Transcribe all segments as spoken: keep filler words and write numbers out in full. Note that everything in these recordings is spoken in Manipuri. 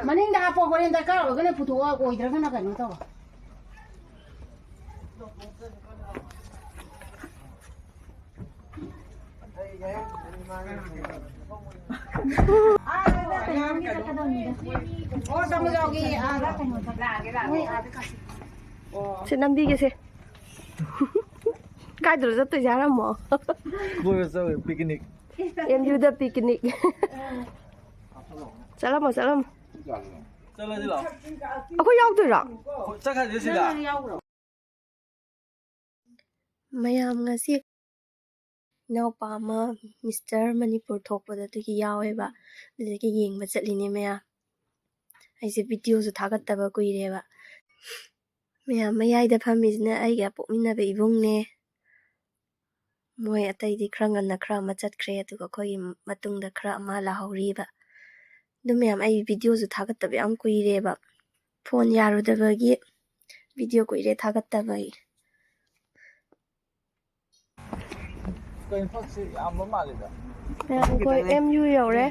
ꯃꯅꯤꯡꯗ ꯍꯥꯞꯄꯣ, ꯍꯣꯔꯦꯟ ꯗꯔꯀꯥꯔ ꯑꯣꯏꯔꯒꯅ ꯄꯨꯊꯣꯛꯑꯣ, ꯑꯣꯏꯗ꯭ꯔꯒꯅ ꯀꯩꯅꯣ ꯇꯧꯔꯣ꯫ ꯑꯥ, ꯀꯩꯅꯣꯒꯤ ꯆꯠꯀꯗꯕꯅꯤꯗ꯫ ꯑꯣ, ꯁꯃꯨꯗ꯭ꯔꯒꯤ, ꯑꯥ, ꯀꯩꯅꯣꯗ꯫ ꯃꯣꯏ ꯑꯥꯗ ꯀꯥꯁꯤ꯫ ꯁꯤ ꯅꯝꯕꯤꯒꯦꯁꯦ꯫ ꯀꯥꯏꯗꯅꯣ ꯆꯠꯇꯣꯏꯁꯦ ꯍꯥꯏꯔꯝꯃꯣ꯫ ꯀꯣꯏꯕ ꯆꯠꯂꯨꯏ, picnic꯫ ꯑꯦꯝ ꯌꯨꯗ picnic꯫ ꯆꯠꯂꯝꯃꯣ, ꯆꯠꯂꯝꯃꯣ꯫ ꯆꯠꯂꯁꯤ ꯂꯥꯛꯑꯣ꯫ ꯑꯩꯈꯣꯏ ꯌꯥꯎꯗꯣꯏꯔꯣ? ꯆꯠꯈ꯭ꯔꯁꯤ ꯁꯤꯗ꯫ ꯃꯌꯥꯝ ꯉꯁꯤ ꯏꯅꯥꯎꯄꯥ ꯑꯃ ꯃꯤꯁꯇꯔ ꯃꯅꯤꯄꯨꯔ ꯊꯣꯛꯄꯗꯣ ꯑꯗꯨꯒꯤ ꯌꯥꯎꯋꯦꯕ꯫ ꯑꯗꯨꯗꯒꯤ ꯌꯦꯡꯕ ꯆꯠꯂꯤꯅꯦ ꯃꯌꯥꯝ꯫ ꯑꯩꯁꯦ ꯚꯤꯗꯤꯑꯣꯁꯨ ꯊꯥꯒꯠꯇꯕ ꯀꯨꯏꯔꯦꯕ꯫ ꯃꯌꯥꯝ ꯃꯌꯥꯏꯗ ꯐꯝꯃꯤꯁꯤꯅ ꯑꯩꯒ ꯄꯣꯛꯃꯤꯟꯅꯕ ꯏꯕꯨꯡꯅꯦ꯫ ꯃꯣꯏ ꯑꯇꯩꯗꯤ ꯈꯔ ꯉꯟꯅ ꯈꯔ ꯑꯃ ꯆꯠꯈ꯭ꯔꯦ, ꯑꯗꯨꯒ ꯑꯩꯈꯣꯏꯒꯤ ꯃꯇꯨꯡꯗ ꯈꯔ ꯑꯃ ꯂꯥꯛꯍꯧꯔꯤꯕ꯫ ꯑꯗꯨ ꯃꯌꯥꯝ, ꯑꯩ ꯚꯤꯗꯤꯑꯣꯁꯨ ꯊꯥꯒꯠꯇꯕ ꯌꯥꯝ ꯀꯨꯏꯔꯦꯕ꯫ ꯐꯣꯟ ꯌꯥꯔꯨꯗꯕꯒꯤ ꯚꯤꯗꯤꯑꯣ ꯀꯨꯏꯔꯦ ꯊꯥꯒꯠꯇꯕ ꯑꯩ꯫ ꯀꯩꯅꯣ ꯄꯣꯠꯁꯤ ꯌꯥꯝꯕ ꯃꯥꯜꯂꯤꯗ꯫ ꯃꯌꯥꯝ ꯑꯩꯈꯣꯏ ꯑꯦꯝ ꯌꯨ ꯌꯧꯔꯦ꯫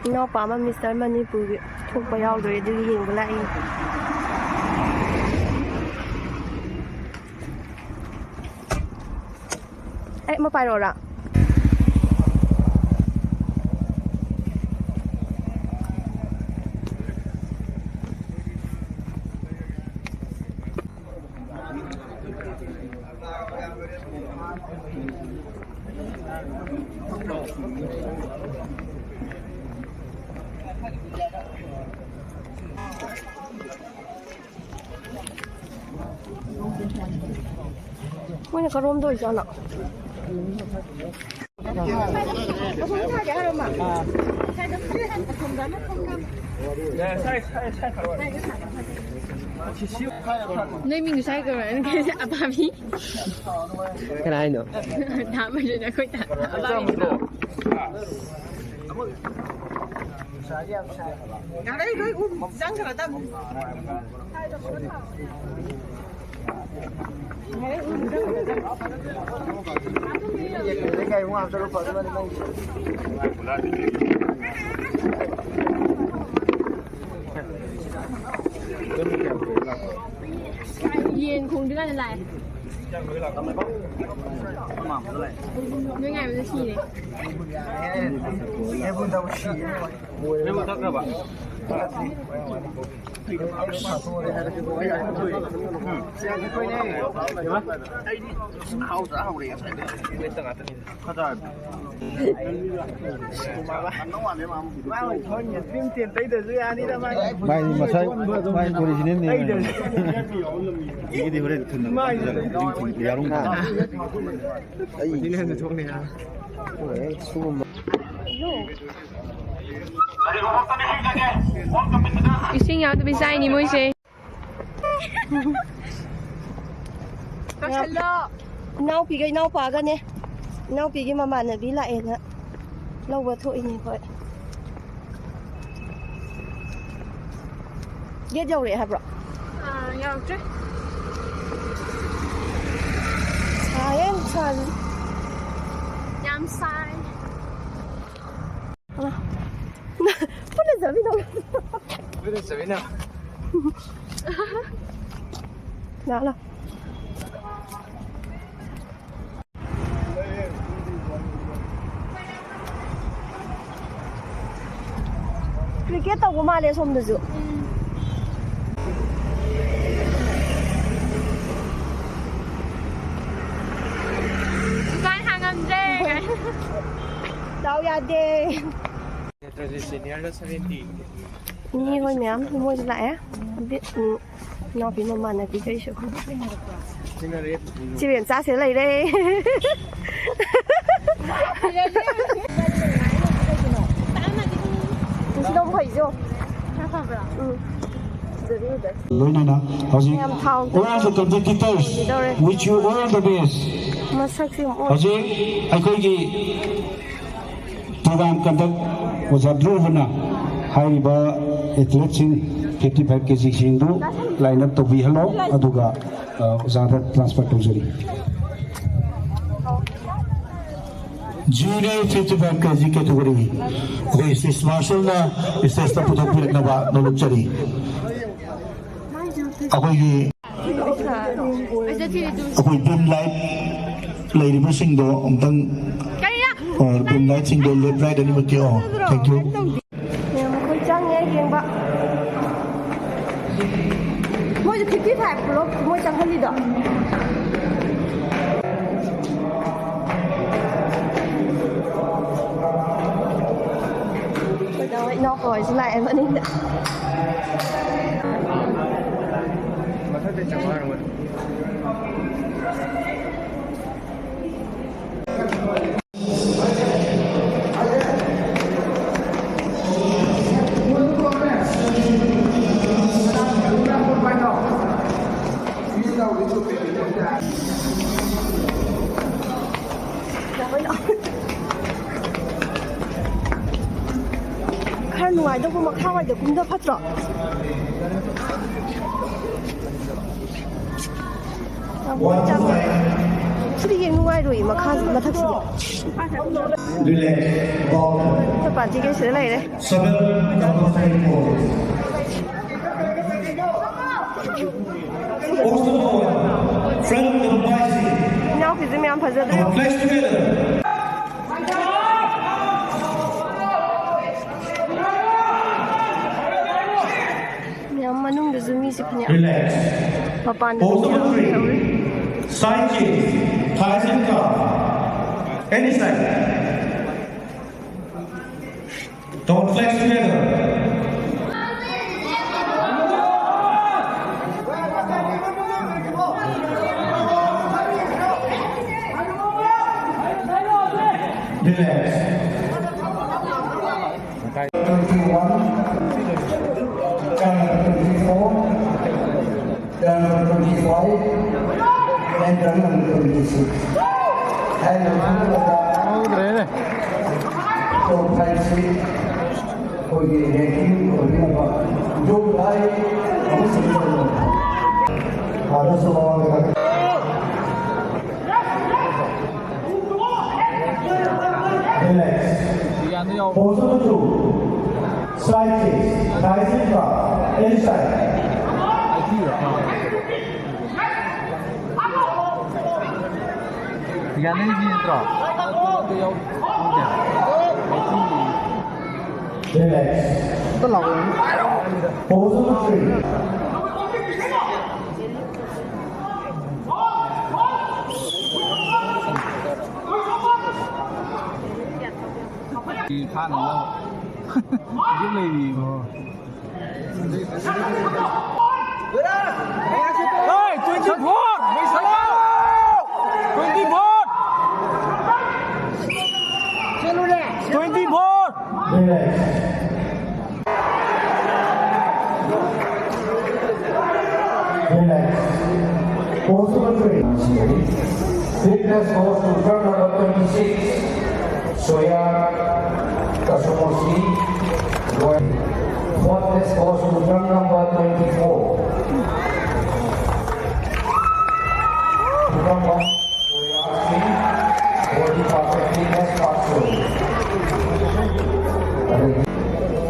ꯏꯅꯥꯎꯄꯥ ꯑꯃ ꯃꯤꯁꯇꯔ ꯃꯅꯤꯄꯨꯔꯒꯤ ꯊꯣꯛꯄ ꯌꯥꯎꯗꯣꯔꯦ, ꯑꯗꯨꯒꯤ ꯌꯦꯡꯕ ꯂꯥꯛꯏ꯫ ꯑꯩ ꯑꯃ ꯄꯥꯏꯔꯛꯑꯣꯔꯥ? ꯃꯣꯏꯅ ꯀꯔꯣꯝꯗ ꯑꯣꯏꯖꯥꯠꯅꯣ? ꯅꯣꯏ ꯃꯤꯡ ꯉꯁꯥꯏ ꯀꯩꯅꯣ ꯑꯩꯅ ꯀꯩꯁꯦ ꯑꯄꯥꯕꯤ꯫ ꯀꯅꯥ ꯍꯥꯏꯅꯣ? ꯊꯥ ꯑꯃꯁꯤꯗ ꯑꯩꯈꯣꯏ ꯊꯥ ꯑꯄꯥꯕꯤ꯫ ꯅꯣꯏ ꯉꯥꯏꯕꯗ ꯁꯤꯔꯦ꯫ ꯃꯥꯏ ꯃꯁꯥꯏ, ꯃꯥꯏ ꯑꯣꯔꯤꯖꯤꯅꯦꯜꯅꯤ꯫ ꯁꯤꯒꯤꯗꯤ ꯍꯣꯔꯦꯟ ꯊꯨꯝ ꯌꯥꯔꯨꯝ꯫ ꯑꯩ ꯁꯤꯅ ꯍꯦꯟꯅ ꯊꯣꯛꯅꯤ ꯍꯥꯏ꯫ ꯁꯤꯒꯨꯝꯕ꯫ ꯏꯁꯤꯡ ꯌꯥꯎꯗꯕꯤ ꯆꯥꯏꯅꯤ ꯃꯣꯏꯁꯦ꯫ ꯏꯅꯥꯎꯄꯤꯒ ꯏꯅꯥꯎꯄꯥꯒꯅꯦ꯫ ꯏꯅꯥꯎꯄꯤꯒꯤ ꯃꯃꯥꯟꯅꯕꯤ ꯂꯥꯛꯑꯦꯅ ꯂꯧꯕ ꯊꯣꯛꯏꯅꯦ ꯑꯩꯈꯣꯏ꯫ ꯒꯦꯠ ꯌꯧꯔꯛꯑꯦ ꯍꯥꯏꯕ꯭ꯔꯣ? ꯑꯥ, ꯌꯧꯔꯛꯇ꯭ꯔꯤ꯫ ꯁꯥꯏꯌꯦ, ꯅꯨꯡꯁꯥꯁꯦ꯫ ꯌꯥꯝ ꯁꯥꯏ꯫ ꯑ, ꯄꯨꯟꯅ ꯆꯠꯃꯤꯟꯅꯧ꯫ ꯄꯨꯟꯅ ꯆꯠꯃꯤꯟꯅꯧ꯫ ꯂꯥꯛꯑꯣ, ꯂꯥꯛꯑꯣ꯫ ꯀ꯭ꯔꯤꯀꯦꯠ ꯇꯧꯕ ꯃꯥꯜꯂꯦ ꯁꯣꯝꯗꯁꯨ꯫ ꯗꯨꯀꯥꯟ ꯍꯥꯡꯉꯝꯗ꯭ꯔꯦ꯫ ꯗꯥꯎ ꯌꯥꯗꯦ꯫ ꯅꯠꯇ꯭ꯔꯗꯤ ꯁꯦꯅꯤꯌꯔꯗ ꯁꯚꯦꯟꯇꯤ꯫ ꯃꯤ ꯍꯣꯏ ꯃꯌꯥꯝ ꯃꯣꯏꯁꯨ ꯂꯥꯛꯑꯦ꯫ ꯑꯕꯤ-, ꯎꯝ, ꯏꯅꯥꯎꯄꯤ ꯃꯃꯥꯟꯅꯕꯤ ꯀꯩꯁꯨ꯫ ꯁꯤꯅ ꯔꯦꯠ꯫ ꯆꯤꯕꯦꯟ ꯆꯥꯁꯦ ꯂꯩꯔꯦ꯫ ꯁꯤ ꯅꯣꯡ ꯐꯩꯁꯨ꯫ ꯎꯝ꯫ ꯐꯖꯔꯤ, ꯐꯖꯔꯤ꯫ ꯂꯣꯏꯅꯅ ꯍꯧꯖꯤꯛ ꯌꯥꯝ ꯊꯥꯎ all the competitors ꯇꯧꯔꯦ꯫ Wish you all the best꯫ ꯃꯁꯛꯁꯦ ꯌꯥꯝ ꯑꯣꯏ꯫ ꯍꯧꯖꯤꯛ ꯑꯩꯈꯣꯏꯒꯤ program conduct ꯑꯣꯖꯥ ꯙ꯭ꯔꯨꯕꯅ ꯍꯥꯏꯔꯤꯕ athleteꯁꯤꯡ fifty five kgꯁꯤꯡꯗꯨ line up ꯇꯧꯕꯤꯍꯜꯂꯣ, ꯑꯗꯨꯒ, ꯑ, ꯑꯣꯖꯥꯗ transfer ꯇꯧꯖꯔꯤ꯫ Junior fifty five kg category ꯑꯩꯈꯣꯏ ꯁ꯭ꯔꯤꯁ ꯃꯥꯔꯁꯦꯜꯅ stageꯇ ꯄꯨꯊꯣꯛꯄꯤꯔꯛꯅꯕ ꯅꯣꯂꯨꯛꯆꯔꯤ꯫ ꯑꯩꯈꯣꯏꯒꯤ ꯑꯩꯈꯣꯏ ꯕꯤꯝ ꯂꯥꯏꯠ ꯂꯩꯔꯤꯕꯁꯤꯡꯗꯣ ꯑꯝꯇꯪ, ꯕꯤꯝ ꯂꯥꯏꯠꯁꯤꯡꯗꯣ ꯂꯦꯐ ꯔꯥꯏꯠ ꯑꯅꯤꯃꯛꯀꯤ, ꯑꯣ, thank you꯫ ꯃꯌꯥꯝ ꯑꯩꯈꯣꯏ ꯆꯪꯉꯦ ꯌꯦꯡꯕ꯫ ꯃꯣꯏꯁꯨ fifty five ꯄꯨꯂꯞ ꯃꯣꯏ ꯆꯪꯍꯜꯂꯤꯗꯣ꯫ ꯑꯩꯈꯣꯏꯗ ꯍꯣꯏ ꯏꯅꯥꯎꯄꯥ ꯍꯣꯏꯁꯨ ꯂꯥꯛꯑꯦ ꯃꯅꯤꯡꯗ꯫ ꯈꯔ ꯅꯨꯡꯉꯥꯏꯗꯧꯕ ꯃꯈꯥꯋꯥꯏꯗ ꯀꯨꯝꯗ ꯐꯠꯇ꯭ꯔꯣ? ꯌꯥꯝ ꯆꯪꯉꯦ꯫ ꯁꯤꯗꯤ ꯌꯦꯡ ꯅꯨꯡꯉꯥꯏꯔꯣꯏ, ꯃꯈꯥ, ꯃꯊꯛꯁꯤꯗꯤ꯫ Relax. ꯑꯩꯈꯣꯏ ꯄꯥꯔꯇꯤꯒꯩ ꯁꯤꯗ ꯂꯩꯔꯦ꯫ Seven number five four. Post number one, front number five. ꯏꯅꯥꯎꯄꯤꯁꯦ ꯃꯌꯥꯝ ꯐꯖꯗ꯭ꯔꯦ꯫ Now place together. ꯃꯌꯥꯝ ꯃꯅꯨꯡꯗꯁꯨ ꯃꯤꯁꯦ ꯐꯅꯌꯥꯝ꯫ Relax. ꯃꯄꯥꯟꯗ Post number three. Side change. Thighs and calf. Any side. Don't flex together. Relax. Twenty-one, channel twenty-four, channel twenty-five, and channel twenty-six. And ꯍꯧꯗ꯭ꯔꯦꯅꯦ꯫ Top five ꯁꯤ ꯑꯩꯈꯣꯏꯒꯤ ranking ꯑꯣꯏꯕꯤꯅꯕ ꯒ꯭ꯔꯨꯞ ꯂꯥꯏ ꯑꯃꯁꯨꯡ ꯐꯥꯗꯔꯁꯨ ꯃꯃꯥꯡꯗ Relax. Position two. Side kick. Rising from inside. ꯌꯥꯅꯤꯡꯉꯤ ꯅꯠꯇ꯭ꯔꯣ? Relax. ꯑꯝꯇ ꯂꯥꯛꯑꯣ꯫ Pose number three. ꯐꯥꯅꯕ꯫ ꯍꯧꯖꯤꯛ ꯂꯩꯔꯤꯕꯣ? Hey, twenty-four! Twenty-four! Twenty-four! Relax. Relax. Pose number three. Fitness goes to turn number twenty-six. Soya Kasumoshi, fourth place goes to drum number twenty-four. Drum number, we are asking, body perfectly as possible.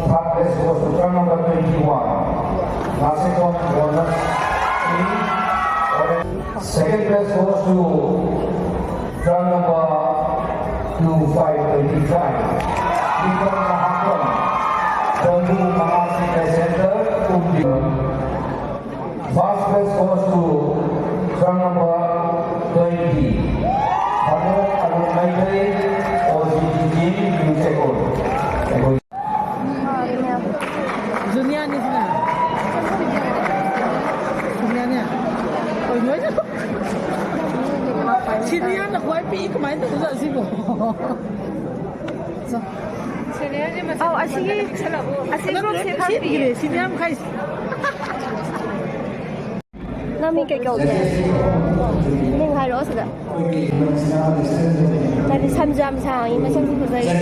Third place goes to drum number twenty-one. Last one, bonus, three, orange. Second place goes to drum number two five twenty-five. Vikram Mahakan, Bamboo Mahasi Center, Umdi. First place goes to drum number twenty. Hamo Arun Maitri, O G T team, New Chekol. ꯖꯨꯅꯤꯌꯔꯅꯤ ꯁꯤꯅ꯫ ꯖꯨꯅꯤꯌꯔꯅꯦ꯫ ꯀꯩꯅꯣ ꯍꯥꯏꯁꯤꯕꯣ? ꯁꯤꯅꯤꯌꯔꯅ ꯈ꯭ꯋꯥꯏ ꯄꯤꯛꯏ, ꯀꯃꯥꯏꯅ ꯇꯧꯕꯖꯥꯠꯅꯣ ꯁꯤꯕꯣ? ꯁꯤꯅꯤꯌꯔꯁꯦ ꯃꯁꯥ ꯑꯧ, ꯑꯁꯤꯒꯤ, ꯃꯊꯟꯇ ꯑꯁꯤ ꯄꯤꯛꯁꯜꯂꯛꯑꯕꯣ? ꯑꯁꯤ ꯒ꯭ꯔꯨꯞꯁꯦ ꯈꯔ ꯄꯤꯛꯑꯦ꯫ ꯁꯤꯅꯤꯌꯔ ꯃꯈꯩꯁꯦ꯫ ꯅꯪ ꯃꯤꯡ ꯀꯩ ꯀꯧꯒꯦ? ꯃꯤꯡ ꯍꯥꯏꯔꯛꯑꯣ ꯁꯤꯗ꯫ ꯅꯪꯗꯤ ꯁꯝꯁꯨ ꯌꯥꯝ ꯁꯥꯡꯉꯤ, ꯃꯁꯝꯁꯨ ꯐꯖꯩ꯫ ꯋꯥ,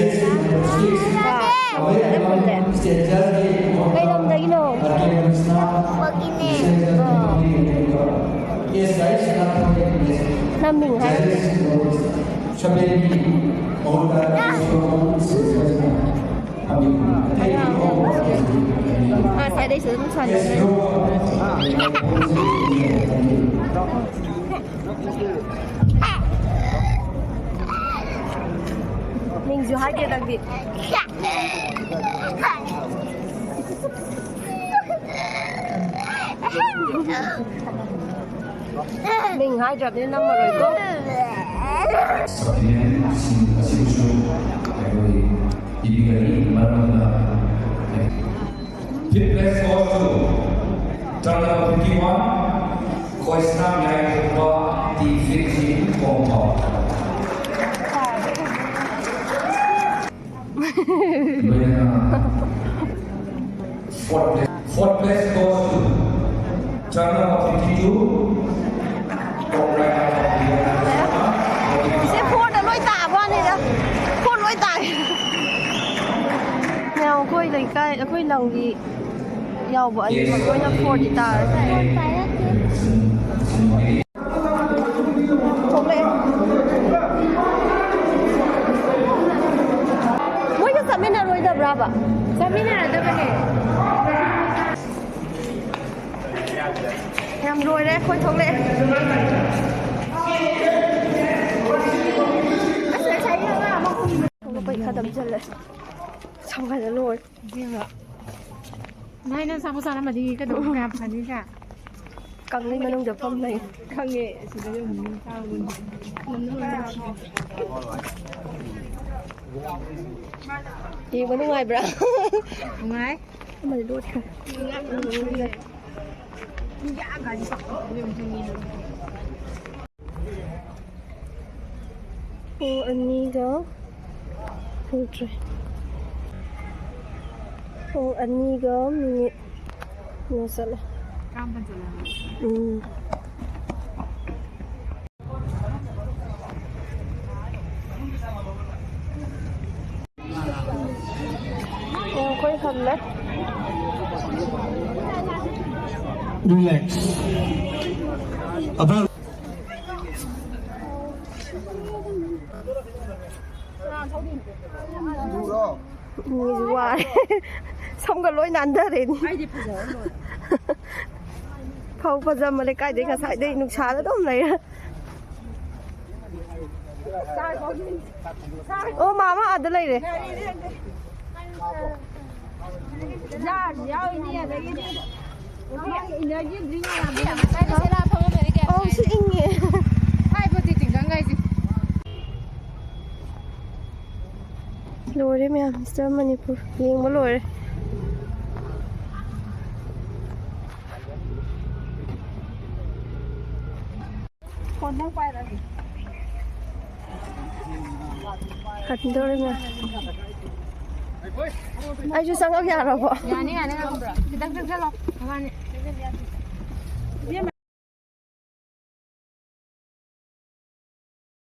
ꯁꯝꯁꯨ ꯐꯖꯅ ꯄꯨꯜꯂꯦ꯫ ꯀꯩ ꯂꯝꯗꯒꯤꯅꯣ? ꯑꯥ꯫ ꯅꯪ ꯃꯤꯡ ꯍꯥꯏꯔꯛꯑꯣ꯫ ꯑꯥ, ꯉꯁꯥꯏꯗꯩꯁꯨ ꯑꯗꯨꯝ ꯁꯥꯟꯅꯔꯦ꯫ ꯁꯤꯁꯨ ꯍꯥꯏꯒꯦ ꯅꯪꯗꯤ꯫ ꯃꯤꯡ ꯍꯥꯏꯗ꯭ꯔꯕꯅꯤꯅ ꯅꯝꯃꯔꯣꯏꯀꯣ꯫ ꯁꯄ꯭ꯂꯤꯃꯦꯟꯁꯤꯡ ꯑꯁꯤꯕꯨꯁꯨ ꯑꯩꯈꯣꯏ ꯄꯤꯕꯤꯒꯅꯤ꯫ ꯃꯔꯝ ꯑꯗꯨꯅ fifth place goes to turn number fifty-one, Khoisnam Yaikhopa, T fifteen, Kongpao. Fourth place, fourth place goes to turn number fifty-two, top right of the ꯁꯦ ꯐꯣꯔꯗ ꯂꯣꯏ ꯇꯥꯕ ꯋꯥꯅꯤꯗ꯫ ꯐꯣꯔ ꯂꯣꯏ ꯇꯥꯏ꯫ ꯃꯌꯥꯝ ꯑꯩꯈꯣꯏ ꯂꯩꯀꯥꯏ ꯑꯩꯈꯣꯏ ꯂꯝꯒꯤ ꯌꯥꯎꯕ ꯑꯅꯤꯃꯛ ꯂꯣꯏꯅ ꯐꯣꯔꯗꯤ ꯇꯥꯔꯦ꯫ ꯊꯣꯛꯂꯛꯑꯦ꯫ ꯃꯣꯏꯒ ꯆꯠꯃꯤꯟꯅꯔꯣꯏꯗꯕ꯭ꯔꯥꯕ? ꯆꯠꯃꯤꯟꯅꯔꯗꯕꯅꯦ꯫ ꯌꯥꯝ ꯂꯣꯏꯔꯦ ꯑꯩꯈꯣꯏ ꯊꯣꯛꯂꯛꯑꯦ꯫ ꯑꯁ ꯉꯁꯥꯏꯒꯤ ꯑꯉꯥꯡ ꯑꯃ ꯊꯣꯛꯂꯛꯄꯩ ꯈꯔ ꯅꯝꯁꯤꯜꯂꯦ꯫ ꯁꯝ ꯈꯔ ꯂꯣꯏꯔꯦ꯫ ꯅꯣꯏ ꯅꯪ ꯁꯥꯄꯣ ꯆꯥꯔꯝꯃꯗꯤ ꯀꯩꯗꯧꯕ ꯀꯌꯥꯝ ꯐꯅꯤꯒ? ꯀꯪꯂꯩ ꯃꯅꯨꯡꯗ ꯐꯝ ꯂꯩ꯫ ꯈꯪꯉꯦ꯫ ꯁꯤꯗ ꯑꯗꯨꯝ ꯆꯥꯕꯅꯤ꯫ ꯌꯦꯡꯕ ꯅꯨꯡꯉꯥꯏꯕ꯭ꯔꯥ? ꯅꯨꯡꯉꯥꯏ꯫ ꯑꯃꯗꯤ ꯂꯣꯠꯈ꯭ꯔꯦ꯫ ꯄꯨꯡ ꯑꯅꯤꯒ ꯄꯨꯡ ꯇꯔꯦꯠ꯫ ꯄꯨꯡ ꯑꯅꯤꯒ ꯃꯤꯅꯤꯠ ꯀꯩꯅꯣ ꯆꯠꯂꯦ꯫ ꯎꯝ꯫ ꯑꯣ, ꯑꯩꯈꯣꯏ ꯍꯜꯂꯦ꯫ Relax. About ꯃꯤꯁꯨ ꯋꯥꯔꯦ꯫ ꯁꯝꯒ ꯂꯣꯏ ꯅꯥꯟꯊꯔꯦꯅꯦ꯫ ꯐꯧ ꯐꯖꯃꯜꯂꯦ ꯀꯥꯏꯗꯩ ꯉꯁꯥꯏꯗꯩ ꯅꯨꯡꯁꯥꯗ ꯑꯗꯨꯝ ꯂꯩꯔꯦ꯫ ꯑꯣ, ꯃꯥꯃ ꯑꯥꯗ ꯂꯩꯔꯦ꯫ ꯖꯥꯔꯁꯨ ꯌꯥꯎꯔꯤꯅꯤ, ꯑꯗꯒꯤꯗꯤ ꯏꯅꯔꯖꯤ ꯗ꯭ꯔꯤꯡ ꯃꯌꯥꯝꯗꯣ꯫ ꯑꯧ, ꯁꯤ ꯏꯪꯉꯦ꯫ ꯍꯥꯏꯕꯗꯤ ꯇꯤꯡꯈꯪ ꯍꯥꯏꯁꯦ꯫ ꯂꯣꯏꯔꯦ ꯃꯌꯥꯝ, ꯃꯤꯁꯇꯔ ꯃꯅꯤꯄꯨꯔ ꯌꯦꯡꯕ ꯂꯣꯏꯔꯦ꯫ ꯐꯣꯟꯗꯪ ꯄꯥꯏꯔꯒꯦ꯫ ꯍꯟꯗꯣꯔꯦ ꯃꯌꯥꯝ꯫ ꯑꯩꯁꯨ ꯆꯪꯉꯛ ꯌꯥꯔꯕꯣ? ꯌꯥꯅꯤ, ꯌꯥꯅꯤ, ꯉꯥꯏꯈꯣ꯫ ꯈꯤꯇꯪ ꯆꯪꯁꯜꯂꯣ, ꯃꯕꯥꯅꯤ꯫